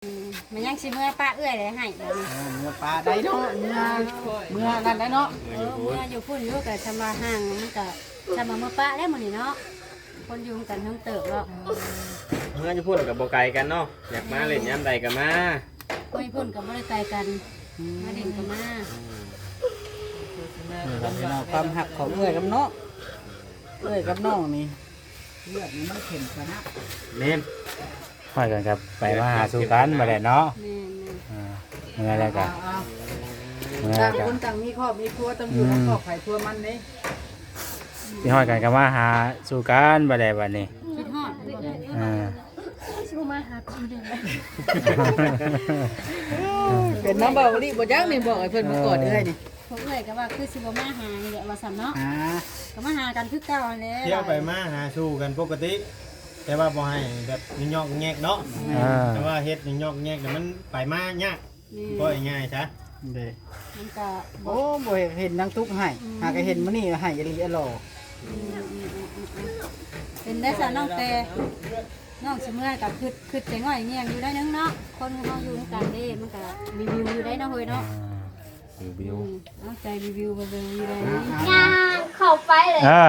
ອືມ ມັນຍັງຊິເມືອປະເອື້ອຍໄດ້ໃຫ້ບາດນີ້ ເອີ ເມືອປະໄດ້ເນາະ ເມືອ ເມືອນັ້ນໄດ້ເນາະ ເອີ ເມືອຢູ່ພຸ້ນຢູ່ ກໍຊ່ຳວ່າຫ່າງ ມັນກໍຊ່ຳວ່າເມືອປະແລ້ວມື້ນີ້ເນາະ ຄົນຢູ່ນຳກັນເທິງເຕີບເນາະ ເມືອຢູ່ພຸ້ນກໍບໍ່ໄກກັນເນາະ ຢາກມາຫຼິ້ນຍາມໃດກໍມາ ເມືອຢູ່ພຸ້ນກໍບໍ່ໄດ້ໄກກັນ ອືມ ມາຫຼິ້ນກໍມາ ອືມ ເອີ ຄວາມຮັກຂອງເອື້ອຍກັບນ້ອງ ເອື້ອຍກັບນ້ອງນີ້ ເລືອດນີ້ມັນເຂັ້ມຂະໜາດ ແມ່ນ ຮອດກັນກັບໄປມາຫາສູ່ກັນບາດແຫຼະເນາະ ແມ່ນໆ ອ່າ ເມື່ອແລ້ວກໍ ເອົາໆ ເມື່ອແລ້ວກໍ ຕ່າງຄົນຕ່າງມີຄອບມີຄົວ ຕ້ອງຢູ່ນຳຄອບໃຜຄົວມັນເດ້ ຊິຮອດກັນກໍມາຫາສູ່ກັນບາດແຫຼະບາດນີ້ ຄິດຮອດ ອ່າ ຊິບໍ່ມາຫາ ເປັນນຳເວົ້າອີ່ຫຼີບໍ່ຈັກນີ້ ບອກໃຫ້ເພິ່ນມາກອດເອື້ອຍນີ້ ພວກເອື້ອຍກໍວ່າຄືຊິບໍ່ມາຫານີ້ແຫຼະວ່າຊັ້ນເນາະ ອ່າ ກໍມາຫາກັນຄືເກົ່າຫັ້ນແຫຼະ ທ່ຽວໄປມາຫາສູ່ກັນປົກກະຕິ ແຕ່ວ່າບໍ່ໃຫ້ແບບຍອກແຍກເນາະ ອ່າ ແຕ່ວ່າເຮັດຍອກແຍກແລ້ວມັນໄປມາຍາກ ແມ່ນ ເວົ້າງ່າຍໆຊະ ເດ້ ມັນກໍ ໂອ້ ບໍ່ຢາກເຫັນນາງຕຸກໃຫ້ ອືມ ຫາກໍເຫັນມື້ນີ້ໃຫ້ອີ່ຫຼີອີ່ຫຼໍ ອືມໆໆ ເປັນໄດ້ຊະນ້ອງແຕ່ ນ້ອງຊິເມື່ອຍກໍຄິດ ຄິດໃຈງ່ອຍງຽງຢູ່ໜ້ອຍໜຶ່ງເນາະ ຄົນເຮົາຢູ່ນຳກັນເດ້ ມັນກໍມີວິວຢູ່ໄດ໋ເນາະເຮີຍເນາະ ອ່າ ວິວ ອືມ ເອົາໃຈວິວໆເບິ່ງຢູ່ໄດ໋ ຍ່າງເຂົ້າໄປເລີຍ ອ່າ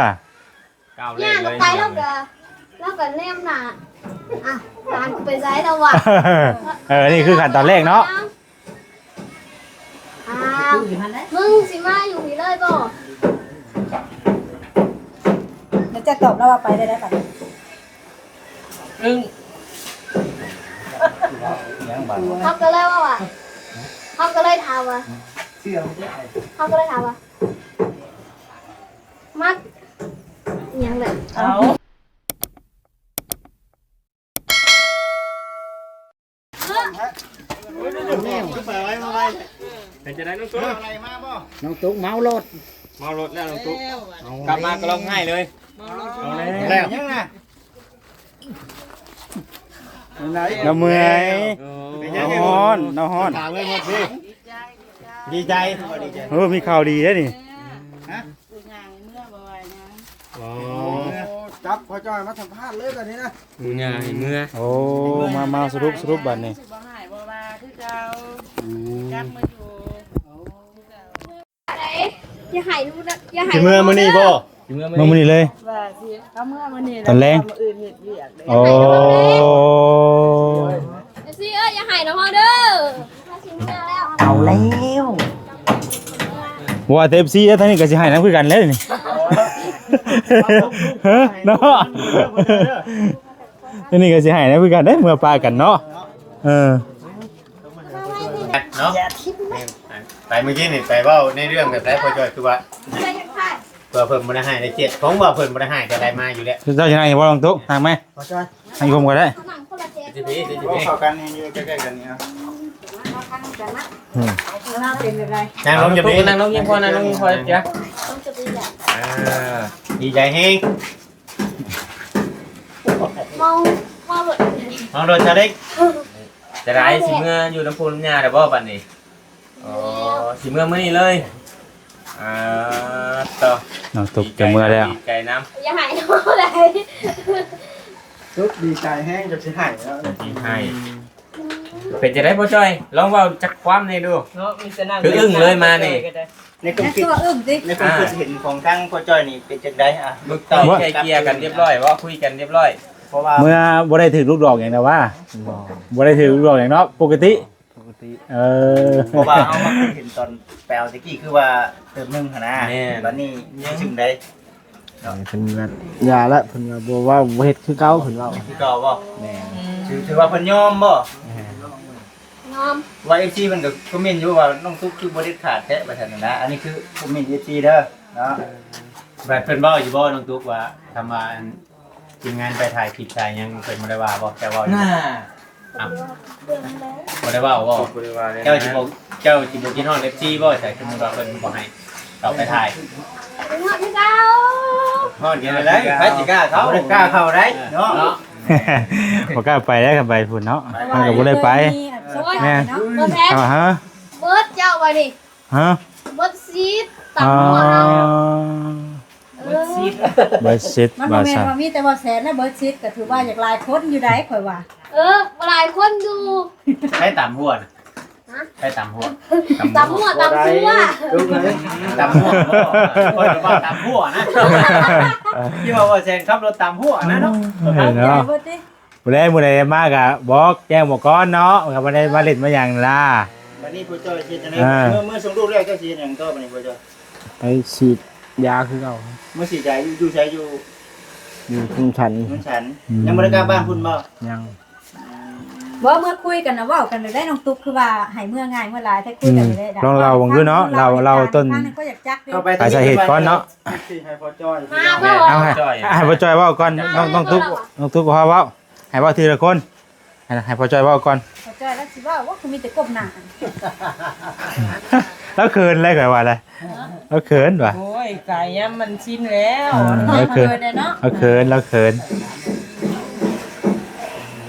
ກ້າວແລກເລີຍ ຍ່າງເຂົ້າໄປ ແລ້ວກໍ ແລ້ວກໍແນມໜ້າ ອ່ະ ຫຼານໄປໃສແລ້ວວະ ເອີ ນີ້ຄືຂັ້ນຕອນແລກເນາະ ອ້າວ ມຶງຊິມາຢູ່ນີ້ເລີຍບໍ່? ແລ້ວຈະຕອບລາວວ່າໄປໄດ້ໃດບັດນີ້? ອຶ້ງ ເຮົາກໍເລີຍວ່າ ເຮົາກໍເລີຍຖາມວ່າ ເຮົາກໍເລີຍຖາມວ່າ ມັກ ອີ່ຫຍັງແຫຼະ ເອົາ ເປັນຈັ່ງໃດນ້ອງຕຸກ? ນ້ອງຕຸກເມົາລົດ ເມົາລົດແລ້ວນ້ອງຕຸກ ເອົາ ກັບມາກໍຮ້ອງໄຫ້ເລີຍ ເມົາລົດ ເອົາແລ້ວ ແລ້ວ ເຮົາເມື່ອຍ ເຮົາຮ້ອນ ເຮົາຮ້ອນ ຖາມເລີຍໝົດເດ້ ດີໃຈ ດີໃຈ ເອີ ມີຂ່າວດີເດ້ນີ້ ຮະ? ຜູ້ຍ່າງເມືອບໍ່ວ່າຫຍັງ ອໍ ຈັບພໍ່ຈ້ອຍມາສຳພາດເລີຍບາດນີ້ນະ ຜູ້ຍ່າງໃຫ້ເມືອ ໂອ້ ມາ ມາສະຫຼຸບ ສະຫຼຸບບາດນີ້ ຊິບໍ່ຮ້າຍບໍ່ວ່າຄືເກົ່າ ອືມ ກັບມາຢູ່ ໂອ້ ຄືເກົ່າ ຢ່າໃຫ້ ຢ່າໃຫ້ ຊິເມືອມື້ນີ້ບໍ່? ຊິເມືອມື້ນີ້ເລີຍ ວ່າຊິເອົາເມືອມື້ນີ້ ຕອນແລງ ມື້ອື່ນເຮັດວຽກເດ້ ໂອ້ ເອັຟຊີເອີຍ ຢ່າໃຫ້ນຳເຮົາເດີ ເຮົາຊິເມືອແລ້ວ ເອົາແລ້ວ ວ່າແຕ່ເອັຟຊີເອີຍ ທາງນີ້ກໍຊິໃຫ້ນຳຄືກັນແລ້ວນີ້ ເນາະ ທາງນີ້ກໍຊິໃຫ້ນຳຄືກັນເດ້ ເມື່ອປະກັນເນາະ ເອີ ເນາະ ແມ່ນ ໄປມື້ກີ້ນີ້ໄປເວົ້າໃນເລື່ອງແບບໃດ ພໍ່ຈ້ອຍ ຄືວ່າ ເພື່ອເພິ່ນບໍ່ໄດ້ຮ້າຍໄດ້ເຈັບ ຜົມວ່າເພິ່ນບໍ່ໄດ້ຮ້າຍ ແຕ່ໄດ້ມາຢູ່ແລ້ວ ເຈົ້າຊິນັ່ງຢູ່ບໍ່ ນ້ອງຕຸກ? ນັ່ງໄໝ? ນັ່ງຢູ່ຜົມກໍໄດ້ ຢູ່ພີ້ ຢູ່ພີ້ ເຂົ້າກັນ ຢູ່ໃກ້ໆກັນນີ້ ອືມ ນັ່ງລົງຢູ່ພີ້ ນັ່ງລົງຢູ່ພີ້ ພໍ່ ນັ່ງລົງຢູ່ພີ້ ເຈົ້າ ອ່າ ດີໃຈແຮງ ເມົາ ເມົາລົດ ເມົາລົດຊາເລັກ ຈະໄດ້ຊິເມືອຢູ່ນຳປູ່ນຳຍ່າແລ້ວບໍ່ບັດນີ້? ອໍ ຊິເມືອມື້ນີ້ເລີຍ ອ່າ ຕໍ່ ນ້ອງຕຸກຈະເມືອແລ້ວ ດີໃຈນຳ ຢ່າໃຫ້ເຮົາໄດ້ ຕຸກດີໃຈແຮງຈົນຊິໄຫ້ແລ້ວ ຊິໄຫ້ ເປັນຈັ່ງໃດພໍ່ຈ້ອຍ? ລອງເວົ້າຈັກຄວາມແດ່ດູ ເນາະ ມີແຕ່ນັ່ງ ຄືອຶ້ງເລີຍມານີ້ ໃນຄວາມຄິດ ໃນຄວາມຄິດເຫັນຂອງທາງພໍ່ຈ້ອຍນີ້ເປັນຈັ່ງໃດ? ອ່າ ເບິ່ງຕໍ່ ໄກ່ເກ່ຍກັນຮຽບຮ້ອຍບໍ່? ຄຸຍກັນຮຽບຮ້ອຍ ເພາະວ່າ ເມື່ອບໍ່ໄດ້ຖືກລູກດອກຫຍັງນະວ່າ ບໍ່ ບໍ່ໄດ້ຖືກລູກດອກຫຍັງເນາະ ປົກກະຕິ ປົກກະຕິ ເອີ ເພາະວ່າເຮົາມາເຄີຍເຫັນຕອນໄປເອົາແຕ່ກີ້ ຄືວ່າເຕີບໜຶ່ງຫັ້ນນະ ແມ່ນ ບັດນີ້ຍັງຊຶ້ງໃດ ເນາະ ເພິ່ນວ່າຢ່າລະ ເພິ່ນວ່າບໍ່ເວົ້າ ບໍ່ເຮັດຄືເກົ່າ ເພິ່ນເວົ້າ ຄືເກົ່າບໍ່? ແມ່ນ ຖື ຖືວ່າເພິ່ນຍອມບໍ່? ແມ່ນ ຍອມ ວ່າເອັຟຊີເພິ່ນກໍຄອມເມັນຢູ່ວ່າ ນ້ອງຕຸກຄືບໍ່ເດັດຂາດແທ້ ວ່າຊັ້ນນະ ອັນນີ້ຄືຄອມເມັນເອັຟຊີເດີ ເນາະ ແບບເພິ່ນເວົ້າຢູ່ບໍ່ ນ້ອງຕຸກ ວ່າ ຄຳວ່າ ອັນ ທີມງານໄປຖ່າຍຄລິບຖ່າຍຫຍັງ ເພິ່ນບໍ່ໄດ້ວ່າບໍ່? ເຈົ້າເວົ້າຢູ່ ນະ ເອົ້າ ບໍ່ໄດ້ເວົ້າບໍ່? ບໍ່ໄດ້ວ່າແລ້ວ ເຈົ້າຊິບໍ່ ເຈົ້າຊິບໍ່ຄິດຮອດເອັຟຊີບໍ່? ຖ້າສົມມຸດວ່າເພິ່ນບໍ່ໃຫ້ເຂົ້າໄປຖ່າຍ ຮອດຄືເກົ່າ ຮອດຄືເກົ່າ ໃຜຊິກ້າເຂົ້າ ບໍ່ໄດ້ກ້າເຂົ້າໄດ້ເນາະ ເນາະ ບໍ່ກ້າໄປໄດ້ ຄັນໄປພຸ້ນເນາະ ມັນກໍບໍ່ໄດ້ໄປ ໂອ້ຍ ແມ່ນ ບໍ່ແພງ ອ່າຮະ ເບິດເຈົ້າວ່ານີ້ ຮະ ເບິດຊີດຕຳຫົວເຮົາ ອ່າ ເບິດສິດ ເບິດສິດ ມັນບໍ່ແມ່ນວ່າມີແຕ່ບໍ່ແສນນະ ເບິດສິດກໍຖືວ່າຢາກຫຼາຍຄົນຢູ່ໃດຂ້ອຍວ່າ. ເອີ ຫຼາຍຄົນຢູ່. ໃຜຕຳຫົວນະ? ຮະ? ໃຜຕຳຫົວ? ຕຳຫົວ ຕຳຫົວ ຕຳຫົວ ຂ້ອຍວ່າຕຳຫົວນະ ທີ່ວ່າບໍ່ແສນຂັບລົດຕຳຫົວນະເນາະ. ເອີ ເນາະ ຜູ້ໃດ ຜູ້ໃດມາກະບອກແຈ້ງບອກກ່ອນເນາະ ກໍບໍ່ໄດ້ມາຫຼິ້ນມາຫຍັງລະ. ບັດນີ້ຜູ້ຈ້ອຍຊິເຮັດຈັ່ງໃດ? ເອີ ເມື່ອ ເມື່ອສົ່ງລູກແລ້ວເຈົ້າຊິເຮັດຫຍັງຕໍ່ບັດນີ້ຜູ້ຈ້ອຍ? ໄປສີດຢາຄືເກົ່າ. ເມື່ອສີດຢາຢູ່ ຢູ່ໃສ? ຢູ່ ຢູ່ຄຸນສັນ. ຄຸນສັນ. ອືມ ຍັງບໍ່ໄດ້ກັບບ້ານພຸ້ນບໍ່? ຍັງ. ບໍ່ ເມື່ອຄຸຍກັນນະ ເວົ້າກັນແບບໃດ ນ້ອງຕຸກ ຄືວ່າໃຫ້ເມືອງ່າຍເມືອຫຼາຍແທ້ ຄຸຍກັນແບບໃດ? ອືມ ລອງເລົ່າເບິ່ງດູເນາະ ເລົ່າ ເລົ່າຕົ້ນ ເຮົາໄປສາເຫດກ່ອນເນາະ. ໃຫ້ພໍ່ຈ້ອຍ ມາ ເອົາໃຫ້ ໃຫ້ພໍ່ຈ້ອຍເວົ້າກ່ອນ. ນ້ອງ ນ້ອງຕຸກ ນ້ອງຕຸກເຮົາເວົ້າ ໃຫ້ເວົ້າທີລະຄົນ ໃຫ້ ໃຫ້ພໍ່ຈ້ອຍເວົ້າກ່ອນ. ພໍ່ຈ້ອຍລາວຊິເວົ້າບໍ່ ຄືມີແຕ່ກົ້ມໜ້າ ລາວເຂີນແຫຼະ ຂ້ອຍວ່າແຫຼະ ລາວເຂີນວ່າ. ໂອ້ຍ ກາຍຍາມມັນຊິນແລ້ວ. ເອີ ລາວເຂີນແຫຼະເນາະ ລາວເຂີນ ລາວເຂີນ.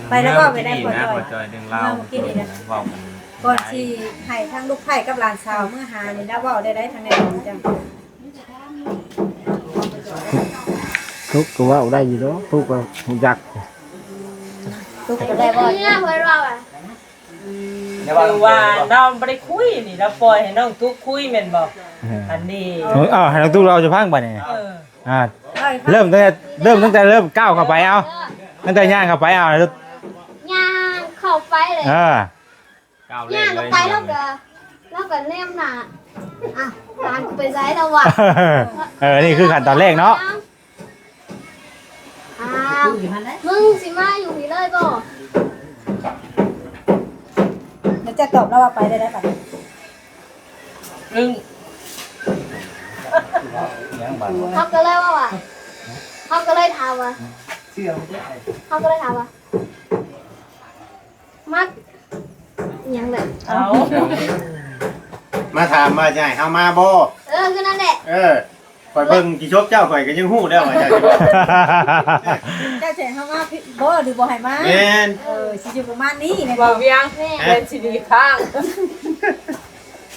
ໄປແລ້ວເວົ້າໄປໄດ້ ພໍ່ຈ້ອຍ ພໍ່ຈ້ອຍ ເລື່ອງລາວ ເມື່ອກີ້ນີ້ນະ ເວົ້າກັນ ກ່ອນຊິໃຫ້ທາງລູກໃພ້ກັບຫຼານສາວເມືອຫານີ້ ລາວເວົ້າໄດ້ໄດ໋ ທາງໃນຂອງເຈົ້າ. ຕຸກກໍເວົ້າໄດ້ຢູ່ດອກ ຕຸກກໍຮູ້ຈັກ. ຕຸກກໍໄດ້ເວົ້າຢູ່ ເພິ່ນເວົ້າອະ. ອືມ ຄືວ່າລາວບໍ່ໄດ້ຄຸຍນີ້ ລາວປ່ອຍໃຫ້ນ້ອງຕຸກຄຸຍແມ່ນບໍ່? ເອີ ອັນນີ້ ເອີ ເອົາໃຫ້ນ້ອງຕຸກເລົ່າໃຫ້ຟັງບັດນີ້. ເອີ ອ່າ ເລີ່ມຕັ້ງແຕ່ ເລີ່ມຕັ້ງແຕ່ເລີ່ມກ້າວເຂົ້າໄປ ເອົາ ຕັ້ງແຕ່ຍ່າງເຂົ້າໄປ ເອົາ ຍ່າງເຂົ້າໄປເລີຍ. ເອີ ຍ່າງເຂົ້າໄປ ແລ້ວກໍ ແລ້ວກໍແນມໜ້າ ອ້າວ ຫຼານກູໄປໃສແລ້ວວະ? ເອີ ນີ້ຄືຂັ້ນຕອນແລກເນາະ. ອ້າວ ມຶງຊິມາຢູ່ພີ້ເລີຍບໍ່? ແລ້ວຈະຕອບລາວວ່າໄປໄດ້ໄດ໋ບັດນີ້? ອືມ ເຮົາກໍເລີຍວ່າ ເຮົາກໍເລີຍຖາມວ່າ ເຮົາກໍເລີຍຖາມວ່າ ມັກຫຍັງແບບ ເອົາ ມາຖາມວ່າຈະໃຫ້ເຮົາມາບໍ່? ເອີ ຄືນັ້ນແຫຼະ. ເອີ ຂ້ອຍເບິ່ງທີ່ສົບເຈົ້າ ຂ້ອຍກໍຍັງຮູ້ແລ້ວວ່າເຈົ້າ ເຈົ້າຊິໃຫ້ເຮົາມາບໍ່ ຫຼືບໍ່ໃຫ້ມາ? ແມ່ນ. ເອີ ຊິຢູ່ປະມານນີ້ແມ່ນບໍ່? ບໍ່ວຽງ ແມ່ນ ແມ່ນຊິດີຂ້າງ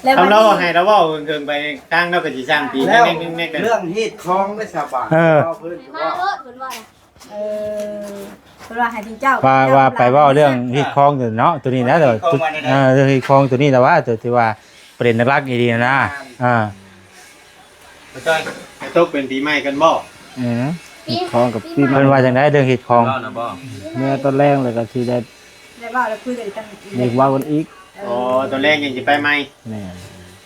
ແລ້ວ ຄຳລາວໃຫ້ລາວເວົ້າເກີນໄປ ກາງລາວກໍຊິສ້າງຕີແນກໆ. ເລື່ອງຮີດຄອງໄດ້ສະບາຍ ເອີ ເວົ້າເພິ່ນ ໃຫ້ມາໂລດ ເພິ່ນວ່າ. ເອີ ເພິ່ນວ່າໃຫ້ເຈົ້າ ວ່າ ວ່າໄປເວົ້າເລື່ອງຮີດຄອງເນາະ ໂຕນີ້ນະ ເອີ ເລື່ອງຮີດຄອງໂຕນີ້ແຫຼະວ່າ ໂຕທີ່ວ່າປະເດັນຫຼັກໆອີ່ຫຼີນະ. ອ່າ ພໍ່ຈ້ອຍ ໄປຕົກເປັນປີໃໝ່ກັນບໍ່? ເອີ ຮີດຄອງກັບປີໃໝ່ ເພິ່ນວ່າຈັ່ງໃດເລື່ອງຮີດຄອງ? ເວົ້ານະບໍ່? ເມື່ອຕອນແລງແລ້ວກໍຊິໄດ້ ໄດ້ເວົ້າແລ້ວ ຄຸຍກັນອີກ ໄດ້ເວົ້າກັນອີກ. ອໍ ຕອນແລງຍັງຊິໄປໃໝ່. ແມ່ນ.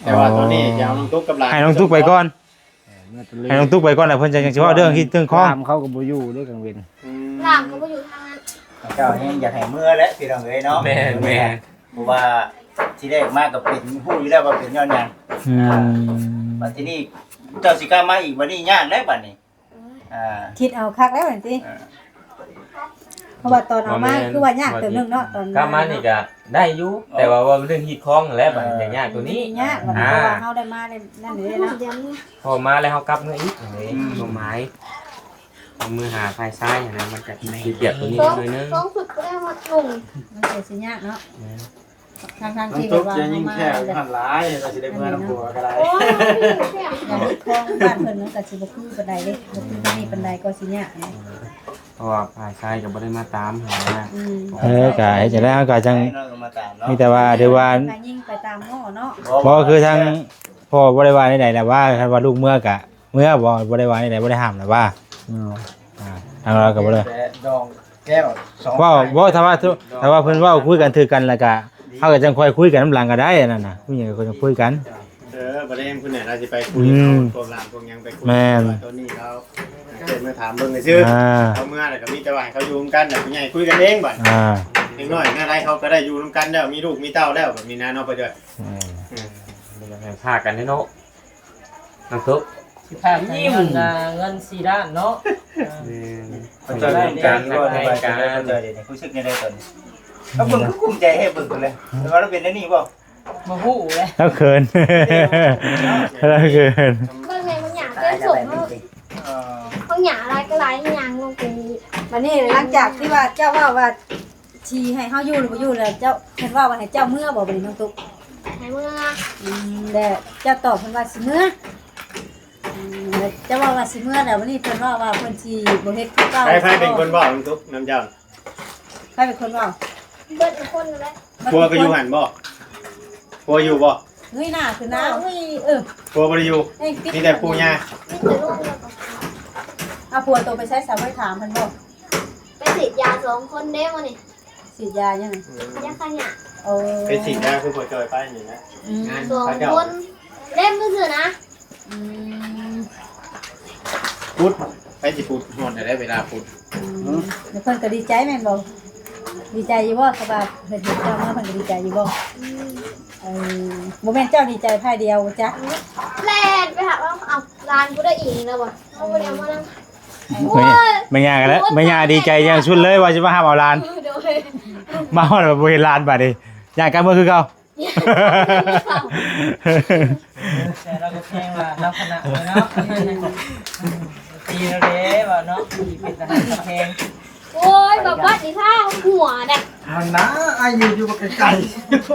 ແຕ່ວ່າຕອນນີ້ຈະເອົານ້ອງຕຸກກັບຫຼານ ໃຫ້ນ້ອງຕຸກໄປກ່ອນ. ເອີ ເມື່ອຕອນແລງ ໃຫ້ນ້ອງຕຸກໄປກ່ອນ ແລ້ວເພິ່ນຈະ ຈັ່ງຊິເວົ້າເລື່ອງຮີດເລື່ອງຄອງ. ຫຼານກໍບໍ່ຢູ່ເດ້ກັງເວັນ. ອືມ ຫຼານກໍບໍ່ຢູ່ທາງນັ້ນ. ເຈົ້າແຮງຢາກໃຫ້ເມືອແຫຼະ ພີ່ນ້ອງເອີຍເນາະ. ແມ່ນໆ. ເພາະວ່າທີແລກມາກໍເປັນ ຮູ້ຢູ່ແລ້ວວ່າເປັນຍ້ອນຫຍັງ. ອືມ ອ່າ ບັດທີນີ້ເຈົ້າຊິກັບມາອີກ ບັດນີ້ຍາກແລ້ວບັດນີ້. ເອີ ອ່າ ຄິດເອົາຄັກແລ້ວຫັ້ນຕິ. ເອີ ເພາະວ່າຕອນເອົາມາ ບໍ່ແມ່ນ ຄືວ່າຍາກເຕີບໜຶ່ງເນາະ ຕອນກັບມານີ້ກໍໄດ້ຢູ່ ອໍ ແຕ່ວ່າ ເວົ້າເລື່ອງຮີດຄອງຫັ້ນແຫຼະ ເອີ ບັດນີ້ຍາກ ໂຕນີ້ຍາກ ອ່າ ເພາະວ່າເຮົາໄດ້ມາໃນນັ້ນເດ້ເນາະ. ພໍມາແລ້ວເຮົາກັບເມືອອີກເດ້ ອືມ ຄວາມໝາຍ ເອົາມືຫາຝ່າຍຊາຍຫັ້ນນະ ມັນກໍຊິປຽບໂຕນີ້ໜ້ອຍໜຶ່ງ. ສອງ ສອງຊຸດກໍໄດ້ມາລົງ ມັນກໍຊິຍາກເນາະ. ແມ່ນ. ທັງໆທີ່ວ່າເຮົາມາ ຫັ້ນຫຼາຍ ວ່າຊິໄດ້ເມືອນຳຜົວກໍໄດ້. ໂອ້ຍ ຢ່າງຮີດຄອງບ້ານເພິ່ນມັນກໍຊິບໍ່ຄືປານໃດເດ້ ບໍ່ຄືທາງນີ້ປານໃດ ກໍຊິຍາກນະ. ເອີ ເພາະວ່າຝ່າຍຊາຍກໍບໍ່ໄດ້ມາຕາມຫັ້ນນະ. ອືມ ເອີ ກໍເຮັດຈັ່ງໃດເຮົາກໍຈັ່ງ ມີແຕ່ວ່າຖືວ່າ ຝ່າຍຍິງໄປຕາມໝໍ້ເນາະ. ບໍ່ ຄືທາງພໍ່ບໍ່ໄດ້ວ່າແນວໃດແຫຼະ ວ່າຄັນວ່າລູກເມືອກໍເມືອ ບໍ່ ບໍ່ໄດ້ວ່າແນວໃດ ບໍ່ໄດ້ຫ້າມແຫຼະວ່າ. ອ່າ ທາງເຮົາກໍບໍ່ໄດ້ ແຕ່ດອງແກ້ວສອງ ເວົ້າ ປາຍ ບໍ່ ຖ້າວ່າ ຖ້າວ່າເພິ່ນເວົ້າຄຸຍກັນຖືກກັນ ແລ້ວກໍເຮົາກໍຈັ່ງຄ່ອຍຄຸຍກັນນຳຫຼັງກໍໄດ້ ອັນນັ້ນນະ ຜູ້ໃຫຍ່ກໍຄ່ອຍຄຸຍກັນ. ເອີ ບໍ່ໄດ້ເຫັນຜູ້ໃຫຍ່ລາວຊິໄປຄຸຍ ອືມ ເອົາພວກຫຼານພວກຫຍັງໄປຄຸຍ. ແມ່ນ. ແຕ່ວ່າຕອນນີ້ເຮົາເປັນມາຖາມເບິ່ງຊື່ໆ. ອ່າ ເຂົາເມືອແລ້ວກໍມີແຕ່ວ່າໃຫ້ເຂົາຢູ່ນຳກັນ ແລ້ວຜູ້ໃຫຍ່ຄຸຍກັນເອງບັດ. ອ່າ ເດັກນ້ອຍແນວໃດເຂົາກໍໄດ້ຢູ່ນຳກັນແລ້ວ ມີລູກມີເຕົ້າແລ້ວ ແບບນີ້ນະເນາະ ພໍ່ຈ້ອຍ. ອືມ ອືມ ໃຫ້ພາກັນເນາະ. ນ້ອງຕຸກ ຊິພາກັນຍ້ອນເງິນສີ່ລ້ານເນາະ. ແມ່ນ. ເຂົາເຈົ້າດີໃຈຢູ່ບໍ່ ສະບາຍໃຈບໍ່ ເຈົ້າເດ ຮູ້ສຶກແນວໃດຕອນນີ້? ເຮົາເບິ່ງຄືກຸ້ມໃຈແທ້ ເບິ່ງເພິ່ນເລີຍ ວ່າລາວເປັນແນວນີ້ບໍ່? ບໍ່ຮູ້ເລີຍ ລາວເຂີນ ລາວເຂີນ. ເບິ່ງແມ່ນບັກຫຍ້າເຕັມສົມເນາະ. ເອີ ບັກຫຍ້າຫຼາຍກໍຫຼາຍ ຍ່າງລົງໄປນີ້. ບັດນີ້ຫຼັງຈາກທີ່ວ່າເຈົ້າເວົ້າວ່າ ຊິໃຫ້ເຮົາຢູ່ຫຼືບໍ່ຢູ່ແລ້ວ ເຈົ້າ ເພິ່ນເວົ້າວ່າໃຫ້ເຈົ້າເມືອບໍ່ ບັດນີ້ນ້ອງຕຸກ? ໃຫ້ເມືອ. ອືມ ແລ້ວເຈົ້າຕອບເພິ່ນວ່າຊິເມືອ. ເຈົ້າເວົ້າວ່າຊິເມືອແລ້ວ ວັນນີ້ເພິ່ນເວົ້າວ່າເພິ່ນຊິບໍ່ເຮັດຄືເກົ່າ. ໃຜ ໃຜເປັນຄົນເວົ້ານຳທຸກນຳເຈົ້າ? ໃຜເປັນຄົນເວົ້າ? ເບິດທຸກຄົນແຫຼະ. ຜົວກໍຢູ່ຫັ້ນບໍ່? ຜົວຢູ່ບໍ່? ເງີຍໜ້າຂຶ້ນນະ. ເອີ ຜົວບໍ່ໄດ້ຢູ່. ມີແຕ່ປູ່ຍ່າ. ມີແຕ່ລູກ. ເອົາ ຜົວໂຕໄປໃສ? ສາວໄປຖາມເພິ່ນບໍ່? ໄປສີດຢາສອງຄົນເດ້ມື້ນີ້. ສີດຢາຫຍັງ? ຢາຂະຫຍະ. ໂອ້ ໄປສີດຢາຄືບໍ່ຈ່ອຍໄປນີ້ນະ. ອືມ ສອງຄົນເລັມຊື່ໆນະ. ອືມ ປຸດ ໃຜຊິປຸດ ຮ້ອນແທ້ເວລາປຸດ. ອືມ ແລ້ວເພິ່ນກໍດີໃຈແມ່ນບໍ່? ດີໃຈຢູ່ບໍ່? ເຂົາວ່າເພິ່ນເຫັນເຈົ້າມາ ເພິ່ນກໍດີໃຈຢູ່ບໍ່? ອືມ ເອີ ບໍ່ແມ່ນເຈົ້າດີໃຈຝ່າຍດຽວບໍ່ຈັກ? ແລ່ນໄປຫາເອົາ ເອົາຫຼານກູໄດ້ອີກແລ້ວບໍ່? ເອົາບໍ່ໄດ້ເອົາມານຳ. ໂອ້ຍ ແມ່ຍ່າກໍແລ້ວ ໂອ້ຍ ແມ່ຍ່າດີໃຈຢ່າງສຸດເລີຍວ່າຊິມາຮັບເອົາຫຼານ. ໂດຍ ມາຮອດແລ້ວບໍ່ເຫັນຫຼານບາດນີ້ ຢ້ານກັບເມືອຄືເກົ່າ. ແຕ່ລາວກໍແພງວ່າລາວຂະໜາດເນາະ ຕີລາວເດ້ວ່າເນາະ ຕີເປັນທະຫານກໍແພງ. ໂອ້ຍ ບໍ່ບັດນີ້ພາຫົວໄດ໋. ມັນນະ ອາຍຸຢູ່ບໍ່ໄກໆ ໂ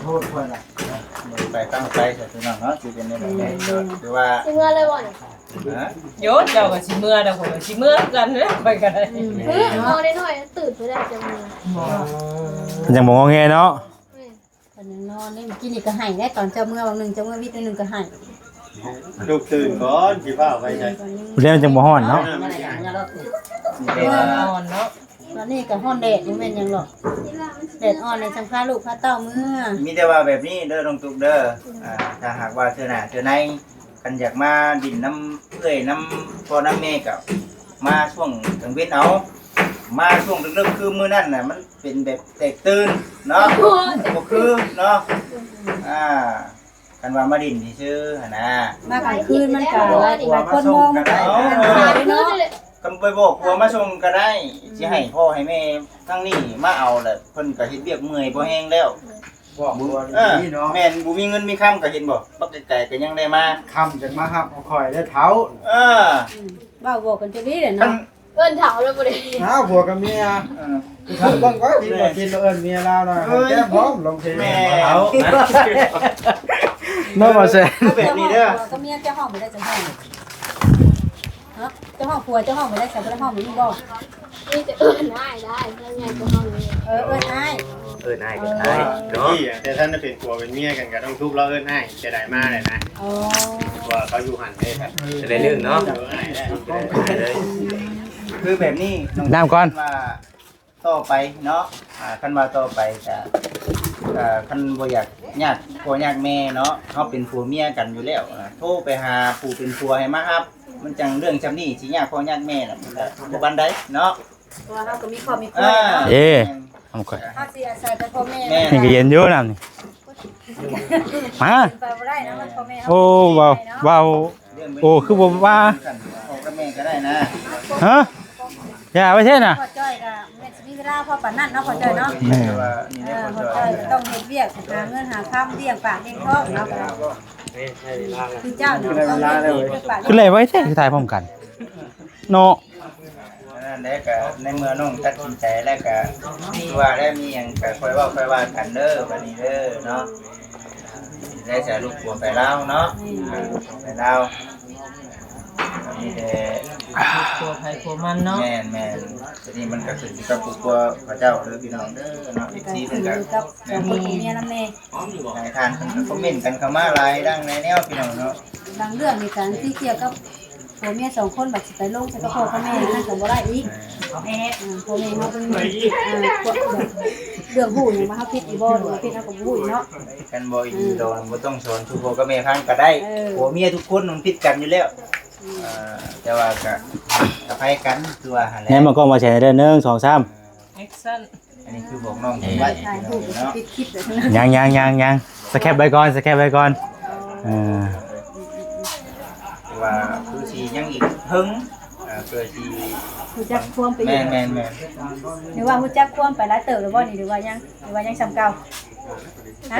ທດເພິ່ນນະ ໄປຕັ້ງໃຈຊະພີ່ນ້ອງເນາະ ຊິເປັນແນວໃດແດ່ ຖືວ່າຊິເມືອເລີຍບໍ່ນີ້? ຮະ? ໂຍ ເຈົ້າກໍຊິເມືອແລ້ວ ຂ້ອຍກໍຊິເມືອຄືກັນແຫຼະ ຂ້ອຍກໍໄດ້. ອືມ ເອີ ເອົານ້ອຍໆຕື່ນໄປໄດ້ຈັງເມືອ ຍັງບໍ່ງອແງເນາະ. ແມ່ນ ເພິ່ນຍັງນອນເດ້ ມື້ກີ້ນີ້ກໍໄຫ້ໄດ້ ຕອນເຈົ້າເມືອວັງໜຶ່ງ ເຈົ້າເມືອວິດໜຶ່ງກໍໄຫ້. ລຸກຕື່ນກ່ອນ ຊິພາໄປໃສ? ແລ້ວມັນຈັ່ງບໍ່ຮ້ອນເນາະ. ແດດຮ້ອນເນາະ ຕອນນີ້ກໍຮ້ອນແດດ ບໍ່ແມ່ນຫຍັງດອກ ແດດອ່ອນນີ້ຈັ່ງພາລູກພາເຕົ້າເມືອ. ມີແຕ່ວ່າແບບນີ້ເດີນ້ອງຕຸກເດີ ອ່າ ຖ້າຫາກວ່າເທື່ອໜ້າເທື່ອໃນ ຄັນຢາກມາດິນນຳເອື້ອຍນຳພໍ່ນຳແມ່ກໍມາຊ່ວງກາງເວັນເອົາ ມາຊ່ວງເລິກໆ ຄືມື້ນັ້ນນະ ມັນເປັນແບບແຕກຕື່ນເນາະ ບໍ່ຄືເນາະ. ອ່າ ຄັນວ່າມາດິນຊື່ໆຫັ້ນນະ ມາກາງຄືນມັນກໍຫຼາຍຄົນມອງ ມັນກໍອັນຕະລາຍເນາະ. ຄັນໄປບອກຜົວມາສົ່ງກໍໄດ້ ຊິໃຫ້ພໍ່ໃຫ້ແມ່ທາງນີ້ມາເອົາແຫຼະ ເພິ່ນກໍເຮັດວຽກເມື່ອຍພໍແຮງແລ້ວ. ບອກຜົວດີໆເນາະ. ແມ່ນ ບໍ່ມີເງິນມີຄຳກໍເຫັນບໍ່ ບັກໄກໆກໍຍັງໄດ້ມາ ຄ່ຳຈັ່ງມາຮັບເອົາຂ້ອຍເດີເຖົ້າ. ເອີ ອືມ ເວົ້າບອກກັນຈັກດີແຫຼະເນາະ ເອີ້ນເຖົ້າແລ້ວບໍ່ໄດ້. ອ້າວ ຜົວກັບເມຍ ເອີ ຄືເບິ່ງວ່າທີ່ບໍ່ກິນເອີ້ນເມຍລາວນະ ແກ້ມພ້ອມລົງເພງ ແມ່ນ ເຖົ້າເນາະ ບໍ່ແຊ ແບບນີ້ເດີ ຜົວກັບເມຍເຈົ້າຮ້ອງບໍ່ໄດ້ ເຈົ້າຮ້ອງ ຮະ ເຈົ້າຮ້ອງຜົວ ເຈົ້າຮ້ອງບໍ່ໄດ້ ເຈົ້າບໍ່ໄດ້ຮ້ອງແບບນີ້ບໍ່? ມີແຕ່ເອີ້ນອ້າຍໄດ້ ເພິ່ນໃຫຍ່ກວ່າເຮົາ. ເອີ ເອີ້ນອ້າຍ ເອີ້ນອ້າຍກໍໄດ້ເນາະ. ແຕ່ທ່ານໄດ້ເປັນຜົວເປັນເມຍກັນກໍຕ້ອງທຸບລາວເອີ້ນອ້າຍ ຈະໄດ້ມາແຫຼະນະ. ອໍ ວ່າເຂົາຢູ່ຫັ້ນເດ້ ຈະໄດ້ລຶ້ງເນາະ ເອີ ອ້າຍໄດ້ ຄືແບບນີ້ນ້ອງ ນ້ຳກ່ອນ ວ່າຕໍ່ໄປເນາະ ອ່າ ຄັນວ່າຕໍ່ໄປກະ ເອີ ຄັນບໍ່ຢາກຍາກພໍ່ຍາກແມ່ເນາະ ເຮົາເປັນຜົວເມຍກັນຢູ່ແລ້ວ ໂທໄປຫາຜູ້ເປັນຜົວໃຫ້ມາຮັບ ມັນຈັ່ງເລື່ອງຊ່ຳນີ້ຊິຍາກພໍ່ຍາກແມ່ນະ ມັນກະບໍ່ປານໃດເນາະ. ເພາະວ່າເຮົາກໍມີຄອບມີຄົວເນາະ. ເອີ ເຮົາຊິອາໄສແຕ່ພໍ່ແມ່ ແມ່ນ ນີ້ກໍເຢັນຢູ່ນ້ຳນີ້ ມາ ເປັນໄປບໍ່ໄດ້ນະ ມັນພໍ່ແມ່ເຮົາ ໂອ້ ເວົ້າ ເວົ້າ ໂອ້ ຄືບໍ່ວ່າ ພໍ່ກັບແມ່ກໍໄດ້ນະ. ຮະ? ຢ່າໄປເທນະ ພໍ່ຈ້ອຍກໍແມ່ນຊິມີເວລາພໍປານນັ້ນເນາະ ພໍ່ຈ້ອຍເນາະ. ແມ່ນ ເອີ ພໍ່ຈ້ອຍຕ້ອງເຮັດວຽກ ຫາເງິນຫາຄຳລ້ຽງປາກລ້ຽງທ້ອງເນາະ ຄືເຈົ້າເນາະ ຕ້ອງເຮັດວຽກລ້ຽງປາກ ຄືໄລ່ໄວແທ້ ຄືຖ່າຍພ້ອມກັນເນາະ. ນັ້ນແຫຼະ ກໍໃນເມື່ອນ້ອງຕັດສິນໃຈແລ້ວ ກໍຄືວ່າແລ້ວ ມີຫຍັງກໍຄ່ອຍເວົ້າຄ່ອຍວ່າກັນເດີ ບັດນີ້ເດີເນາະ. ໄດ້ຈະລູກຜົວໄປລາວເນາະ ໄປລາວ ມີແຕ່ຜົວໃຜຜົວມັນເນາະ. ແມ່ນໆ ທີນີ້ມັນກໍຂຶ້ນຢູ່ກັບຄອບຄົວເຂົາເຈົ້າເດີພີ່ນ້ອງເດີເນາະ ເອັຟຊີ ເພິ່ນກໍ ກັບສອງຄົນຜົວເມຍນຳແດ່. ຫຼາຍທ່ານເພິ່ນກໍຄອມເມັນກັນເຂົ້າມາຫຼາຍດັ່ງຫຼາຍແນວພີ່ນ້ອງເນາະ. ບາງເລື່ອງນີ້ກໍທີ່ກ່ຽວກັບຜົວເມຍສອງຄົນ ບັດຊິໄປລົງໃສ່ກັບພໍ່ກັບແມ່ ມັນກໍບໍ່ໄດ້ອີກ. ອ່າ ພໍ່ແມ່ເຮົາເພິ່ນ ອ່າ ພວກເລື່ອງຮູ້ຫຍັງວ່າເຮົາຜິດຢູ່ບໍ່ ຫຼືວ່າຜິດເຮົາກໍບໍ່ຮູ້ອີກເນາະ. ຄັນບໍ່ອີກ ອືມ ດອນ ບໍ່ຕ້ອງສອນສູ່ພໍ່ກັບແມ່ຟັງກໍໄດ້. ເອີ ຜົວເມຍທຸກຄົນມັນຜິດກັນຢູ່ແລ້ວ. ອືມ ເອີ ແຕ່ວ່າກໍອະໄພກັນ ຄືວ່າຫັ້ນແຫຼະ. ແນມມາກ້ອງວ່າແຊເດີ ໜຶ່ງ ສອງ ສາມ ແອັກຊັນ. ອັນນີ້ຄືບອກນ້ອງເພິ່ນໄວ້ເນາະ. ຍັງໆໆໆ ສະແຄບໄວ້ກ່ອນ ສະແຄບໄວ້ກ່ອນ. ເອີ ວ່າຄືຊິຍັງອີກເຖິງ ອ່າ ເພື່ອຊິຮູ້ຈັກຄວາມໄປ ແມ່ນໆໆ ຫຼືວ່າຮູ້ຈັກຄວາມໄປຫຼາຍເຕີບແລ້ວບໍ່ນີ້ ຫຼືວ່າຍັງ ຫຼືວ່າຍັງສ່ຳເກົ່າ? ຮະ?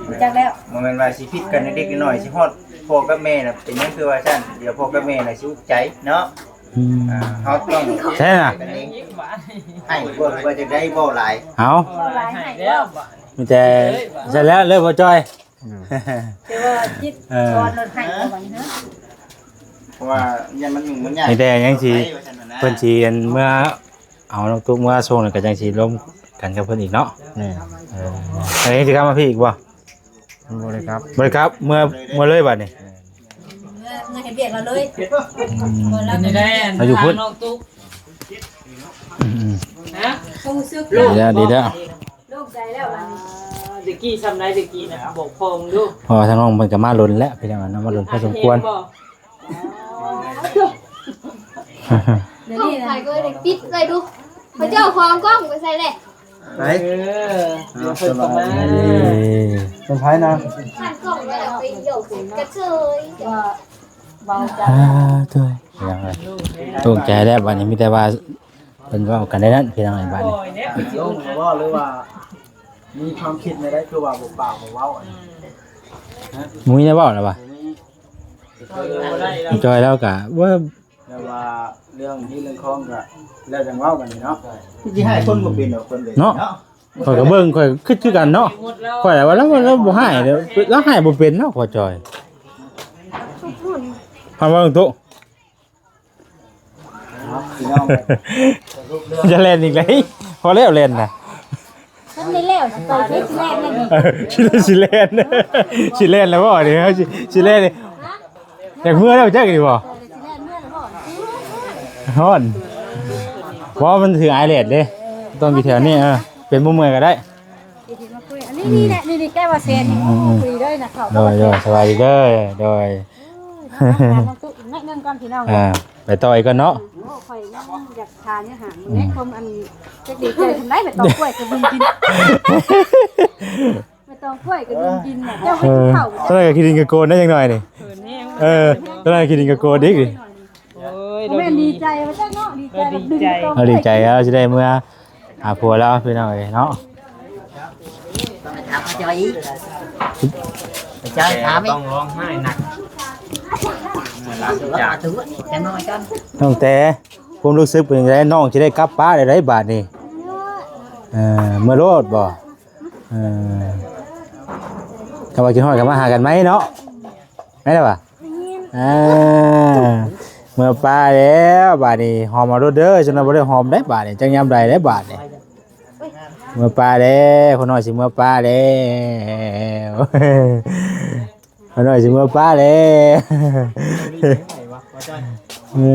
ຮູ້ຈັກແລ້ວ. ບໍ່ແມ່ນວ່າຊິຜິດກັນເລັກໆນ້ອຍໆ ຊິຮອດພໍ່ກັບແມ່ນະ ເປັນຫຍັງຄືວ່າຊັ້ນ? ດຽວພໍ່ກັບແມ່ນະຊິອຸກໃຈເນາະ. ອືມ ອ່າ ເຮົາຕ້ອງ ໃຊ່ນະ ໃຫ້ບໍ່ ຫຼືວ່າຈະໄດ້ເວົ້າຫຼາຍ? ເອົາ ເວົ້າຫຼາຍໃຫ້ແລ້ວ ມີແຕ່ ເອີ ຊັ້ນແລ້ວ ເລີກບໍ່ຈ່ອຍ. ແຕ່ວ່າຈິດ ເອີ ສອນລົດໃຫ້ເຮົາບັດນີ້ເນາະ ເພາະວ່າຢ້ານມັນຫຍຸ້ງມັນຍາກ ມີແຕ່ຍັງຊິ ໄປວ່າຊັ້ນນະ ເພິ່ນຊິອັນເມືອ ເອົານ້ອງຕຸກເມືອສົ່ງ ແລ້ວກໍຈັ່ງຊິລົມກັນກັບເພິ່ນອີກເນາະ. ແມ່ນ ເອີ ອັນນີ້ຊິກັບມາພີ້ອີກບໍ່? ບໍ່ໄດ້ກັບ ບໍ່ໄດ້ກັບ ເມືອ ເມືອເລີຍບັດນີ້. ເມືອ ເມືອເຮັດວຽກລາວເລີຍ. ອືມ ເມືອລາວ ເປັນຈັ່ງໃດ ລາວຢູ່ພຸ້ນ ນ້ອງຕຸກ? ອືມໆ ຮະ ຮູ້ສຶກ ດີແລ້ວ ດີແລ້ວ ໂລ່ງໃຈແລ້ວບັດນີ້. ແຕ່ກີ້ຊ່ຳໃດ ແຕ່ກີ້ນະ ບອກພໍ່ມຶງດູ. ເພາະວ່າທາງນ້ອງເພິ່ນກໍມາດົນແລ້ວ ພີ່ນ້ອງເນາະ ມາດົນພໍສົມຄວນ. ດຽວນີ້ນະ ໃຜກໍໄດ້ປິດໄວ້ດູ ເຂົາເຈົ້າຂອງກ້ອງໄປໃສແຫຼະ. ໄປ ເອີ ດຽວເພິ່ນກໍມາ. ເອີ ເປັນໃຜນະ? ຂັ້ນກ້ອງໄວ້ເອົາໄປໂຍກກັນເຊີຍ. ວ່າເວົ້າຈາ ອ່າ ໂທ້ ໂລ່ງໃຈແລ້ວບັດນີ້. ມີແຕ່ວ່າເພິ່ນເວົ້າກັນໄດ້ນັ້ນ ພີ່ນ້ອງເອີຍ ບັດນີ້. ໂລ່ງແລ້ວບໍ່ ຫຼືວ່າມີຄວາມຄິດແນວໃດ ຄືວ່າບໍ່ປາກບໍ່ເວົ້າ? ບໍ່ມີແນວເວົ້າແລ້ວວ່າ ບໍ່ມີ ຈ່ອຍລາວກະວ່າ ແຕ່ວ່າເລື່ອງທີ່ເລື່ອງຂອງກະແລ້ວຈັ່ງເວົ້າກັນເນາະ. ຊິໃຫ້ຄົນບໍ່ເປັນດອກ ຄົນເປັນເນາະ ເນາະ. ຂ້ອຍກໍເບິ່ງ ຂ້ອຍຄິດຄືກັນເນາະ. ຂ້ອຍວ່າລາວ ລາວບໍ່ຮ້າຍ ລາວຮ້າຍບໍ່ເປັນເນາະ ພໍ່ຈ່ອຍ. ຄຳເວົ້າຕົງ ເນາະ ພີ່ນ້ອງ ຢ່າແລ່ນອີກເລີຍ ພໍແລ້ວແລ່ນນະ. ຄັນໄດ້ແລ້ວ ຊິໄປໃສ ຊິແລ່ນແລ້ວນີ້ ເອີ ຊິໄດ້ ຊິແລ່ນ ຊິແລ່ນແລ້ວບໍ່ນີ້ ຊິ ຊິແລ່ນນີ້. ຢາກເມືອແລ້ວຈັກນີ້ບໍ່? ເອີ ຊິແລ່ນເມືອແລ້ວບໍ່? ຮ້ອນ ບໍ່ ມັນຖືອາຍແດດເດ້ ຕ້ອງຢູ່ແຖວນີ້. ເອີ ເປັນບໍ່ເມື່ອຍກໍໄດ້. ນີ້ ນີ້ແຫຼະ ນີ້ ນີ້ ແກ້ວ່າແຊນ ອືມໆ ພໍດີເລີຍນະ. ເຂົ້າ ໂດຍ ໂດຍ ສະບາຍດີເດີ ໂດຍ. ເອີ ເນາະ ຖາມນ້ອງຕຸກອີກໜ້ອຍໜຶ່ງກ່ອນພີ່ນ້ອງ. ອ່າ ໄປຕໍ່ອີກກ່ອນເນາະ. ໂອ້ ຂ້ອຍຍັງຢາກຖາມຢູ່ຫາ ອືມ ໃນຄວາມອັນ ຈັກດີໃຈສ່ຳໃດ ໄປຕອກກ້ວຍກັບລຸງກິນ ໄປຕອກກ້ວຍກັບລຸງກິນນະ ເຈົ້າໄປກິນເຂົ້າ. ເອີ ຕອນນັ້ນກໍຂີ້ດິນກະໂກນໄດ້ຈັກໜ້ອຍນີ້. ເອີ ຕອນນັ້ນຂີ້ດິນກະໂກນອີກນີ້. ໂອ້ຍ ບໍ່ແມ່ນດີໃຈວ່າຊັ້ນເນາະ ດີໃຈແບບດຶງ ເອີ ດີໃຈ ເອີ ດີໃຈ ເອີ ຊິໄດ້ເມືອຫາຜົວແລ້ວພີ່ນ້ອງເອີຍເນາະ. ໄປຖາມເຂົາເຈົ້າອີກ ໄປເຈົ້າຖາມອີກ ຕ້ອງຮ້ອງໄຫ້ໜັກ ເມື່ອລາວຈາກ. ນ້ອງແຕ່ ຄວາມຮູ້ສຶກເປັນຈັ່ງໃດ? ນ້ອງຊິໄດ້ກັບປ້າໄດ້ໃດບາດນີ້? ເອີ ເມືອໂລດບໍ່? ເອີ ຄັນວ່າຄິດຮອດກໍມາຫາກັນໃໝ່ເນາະ ແມ່ນແລ້ວຫວາ? ອ່າ ເມືອປ້າແລ້ວບາດນີ້ ຫອມເອົາໂລດເດີ ຊັ້ນນະ ບໍ່ໄດ້ຫອມໄດ໋ບາດນີ້ ຈັກຍາມໃດໄດ໋ບາດນີ້. ເມືອປ້າແລ້ວ ພໍ່ນ້ອຍຊິເມືອປ້າແລ້ວ ພໍ່ນ້ອຍຊິເມືອປ້າແລ້ວ. ເອີ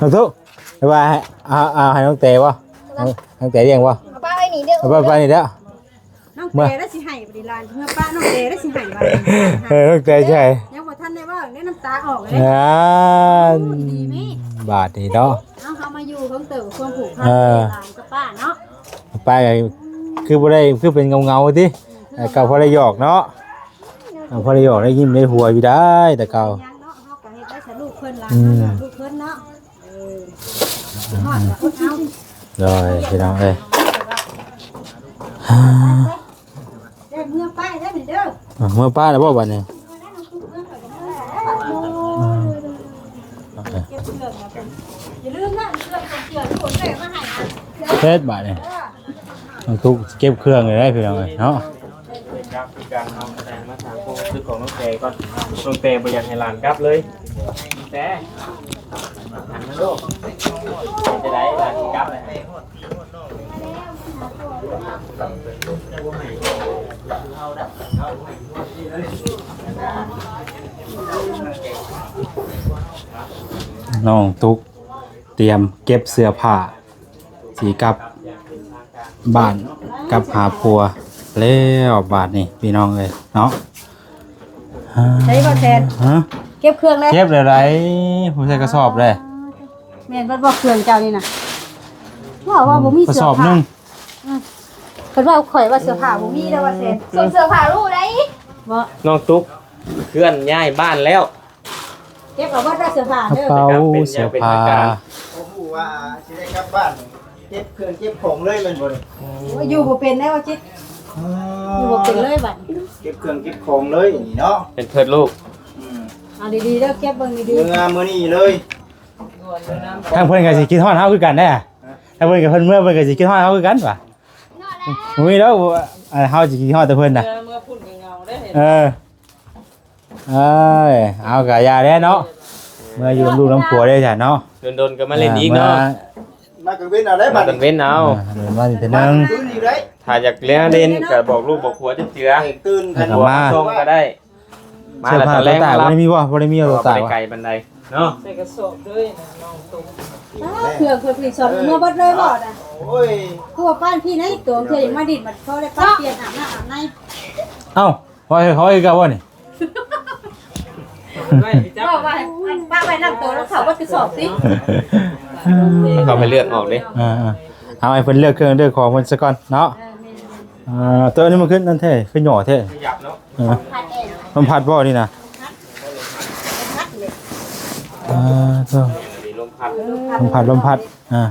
ນ້ອງຕຸ ວ່າ ເອົາ ເອົາໃຫ້ນ້ອງແຕບໍ່? ນ້ອງແຕລ້ຽງບໍ່? ເອົາປ້າໄວ້ນີ້ເດີ ເອົາປ້າໄວ້ນີ້ເດີ. ນ້ອງແຕໄດ້ຊິໃຫ້ບັດນີ້ຫຼານ ເມື່ອປ້ານ້ອງແຕໄດ້ຊິໃຫ້ບັດນີ້. ເອີ ນ້ອງແຕຊິໃຫ້ ຍັງບໍ່ທັນໄດ້ເວົ້າ ນ້ຳຕາອອກເລີຍ. ອ່າ ດີແມ່ ບາດນີ້ເນາະ. ເຮົາ ເຮົາມາຢູ່ເພິ່ງເຕີມຄວາມຜູກພັນ ເອີ ຫຼານກັບປ້າເນາະ. ປ້າກໍຄືບໍ່ໄດ້ ຄືເປັນເງົາໆຕິ ເອີ ກໍພໍໄດ້ຫຍອກເນາະ ກໍພໍໄດ້ຫຍອກ ໄດ້ຍິ້ມໄດ້ຫົວຢູ່ໄດ້ແຕ່ເກົ່າ. ຍັງເນາະ ເຮົາກໍເຮັດໄດ້ຊະລູກເພິ່ນ ຫຼານເຮົາກໍ ອືມ ລູກເພິ່ນເນາະ. ເອີ ຮອດກໍອົດເອົາ ໂດຍ ພີ່ນ້ອງເອີຍ. ໄດ້ເມືອປ້າແລ້ວນີ້ເດີ ເມືອປ້າແລ້ວບໍ່ບັດນີ້? ເກັບເຄື່ອງນະເພິ່ນ ຢ່າລືມນະ ເຄື່ອງຂອງເຈົ້າທີ່ໂອນເກີມາໃຫ້ນະ. ເຮັດບາດນີ້ ເອີ ຕ້ອງທຸກເກັບເຄື່ອງເລີຍ ພີ່ນ້ອງເອີຍເນາະ. ເປັນຍາມຄືກັນເນາະ ແຕ່ມາຖາມຄວາມຮູ້ສຶກຂອງນ້ອງແຕກ່ອນ. ນ້ອງແຕບໍ່ຢາກໃຫ້ຫຼານກັບເລີຍ. ແຕ ຫັນມາລູກ ເປັນຈັ່ງໃດ ຫຼານຊິກັບແລ້ວ? ນ້ອງຕຸກຕຽມເກັບເສື້ອຜ້າ ຊິກັບບ້ານກັບຫາຜົວແລ້ວບາດນີ້ ພີ່ນ້ອງເອີຍເນາະ. ໃສ່ບໍ່ແຊນ ຮະ ເກັບເຄື່ອງແລ້ວ ເກັບແລ້ວໃດ ຜູ້ໃສ່ກະສອບເດ້. ແມ່ນບໍ່ ເຄື່ອງເຈົ້ານີ້ນະ ວ່າ ວ່າບໍ່ມີເສື້ອຜ້າ ກະສອບໜຶ່ງ. ອືມ ເພິ່ນວ່າ ຂ້ອຍວ່າເສື້ອຜ້າບໍ່ມີແລ້ວວ່າແຊນ ສົ່ງເສື້ອຜ້າລູກໄດ້ບໍ່? ນ້ອງຕຸກເຄື່ອນຍ້າຍບ້ານແລ້ວ. ເກັບເອົາເບິດເສື້ອຜ້າເດີ ກະເປົາເສື້ອຜ້າ ບໍ່ຮູ້ວ່າຊິໄດ້ກັບບ້ານ ເກັບເຄື່ອງເກັບຂອງເລີຍແມ່ນບໍ່ນີ້? ໂອ້ຍ ຢູ່ບໍ່ເປັນແລ້ວຈິດ ຢູ່ບໍ່ເປັນເລີຍບັດ ເກັບເຄື່ອງເກັບຂອງເລີຍນີ້ເນາະ ເປັນເພິດລູກ. ອືມ ເອົາດີໆເດີ ເກັບເບິ່ງດີໆ ເມືອມື້ນີ້ເລີຍ. ທາງເພິ່ນກໍຊິຄິດຮອດເຮົາຄືກັນເດ້ ທາງເພິ່ນກໍເພິ່ນເມືອ ເພິ່ນກໍຊິຄິດຮອດເຮົາຄືກັນຫວາ. ບໍ່ມີດອກ ອັນເຮົາຊິຄິດຮອດແຕ່ເພິ່ນນະ ເມື່ອ ເມື່ອພຸ້ນກໍເຫງົາໄດ້ ເອີ ເອີຍ ເອົາກະຢ່າແລ້ວເນາະ ເມື່ອຢູ່ນຳລູກນຳຜົວໄດ້ຊະເນາະ ດົນໆກໍມາຫຼິ້ນອີກເນາະ ມາ ມາກາງເວັນເອົາໄດ້ບັດນີ້ ມາກາງເວັນເອົາ ເອີ ມາອີກເທື່ອໜຶ່ງ ຄືນອີກໄດ້ ຖ້າຢາກແລ່ນຫຼິ້ນກໍບອກລູກບອກຜົວຈັກເທື່ອ ຕື່ນ ໃຫ້ເຂົາມາສົ່ງກໍໄດ້ ມາແລ້ວຕອນແລງບໍ່ໄດ້ມີບໍ່ ບໍ່ໄດ້ມີເອົາຕົວຕາກບໍ່ໄດ້ໄກປານໃດເນາະ ໃສ່ກະສອບເລີຍນະນ້ອງຕົກ ອ້າ ເຄື່ອງເພິ່ນຜະລິດສອນເມືອເບິດເລີຍບໍ່ນະ ໂອ້ຍ ຄືວ່າປ້ານພີ່ໃນຕົວເທື່ອຍັງມາດິນມັນພໍໄດ້ປັດປ່ຽນອາບນ້ຳອາບໃນ ເອົ້າ ວ່າເຂົາເຮັດກັບບໍ່ນີ້ ເວົ້າວ່າປະໄວ້ນຳໂຕແລ້ວເຂົາເບິດກະສອບຕິ ເຂົາໄປເລືອກອອກເດ້ ອ່າໆ ເອົາໃຫ້ເພິ່ນເລືອກເຄື່ອງເລືອກຂອງເພິ່ນຊະກ່ອນເນາະ ເອີ ແມ່ນໆ ອ່າ ໂຕນີ້ມັນຄືນັ້ນແທ້ ຄືຫຍໍ້ແທ້ ຂະຫຍັບເນາະ ເອີ ລົມພັດບໍ່ນີ້ນະ ອ່າ ໂຕ ລົມພັດ ລົມພັດ ລົມພັດ ອ່າ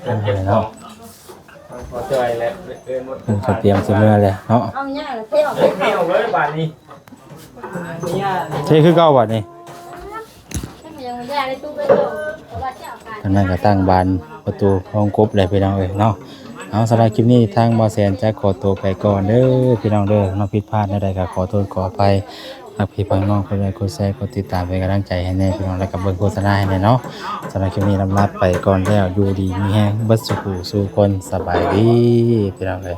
ເອົາເນາະ ເພິ່ນກໍຕຽມຊິເມືອແລ້ວເນາະ ເອົາຫຍ້າເທອອກ ເທອອກເລີຍບາດນີ້ ເທຄືເກົ່າບາດນີ້ ທາງນັ້ນກໍຕັ້ງບານປະຕູຫ້ອງກົບແລ້ວພີ່ນ້ອງເອີຍເນາະ ເອົາ ສຳລັບຄລິບນີ້ທາງບ່າວແສນຈະຂໍຕົວໄປກ່ອນເດີພີ່ນ້ອງເດີເນາະ ຜິດພາດແນວໃດກໍຂໍໂທດຂໍອະໄພ ຫາກພີ່ຫາກນ້ອງກົດໄລກົດແຊກົດຕິດຕາມເປັນກຳລັງໃຈໃຫ້ແດ່ພີ່ນ້ອງ ແລ້ວກໍເບິ່ງໂຄສະນາໃຫ້ແດ່ເນາະ ສຳລັບຄລິບນີ້ລຳລາໄປກ່ອນແລ້ວ ຢູ່ດີມີແຮງເບິດສູ່ຜູ້ສູ່ຄົນ ສະບາຍດີພີ່ນ້ອງເອີຍ.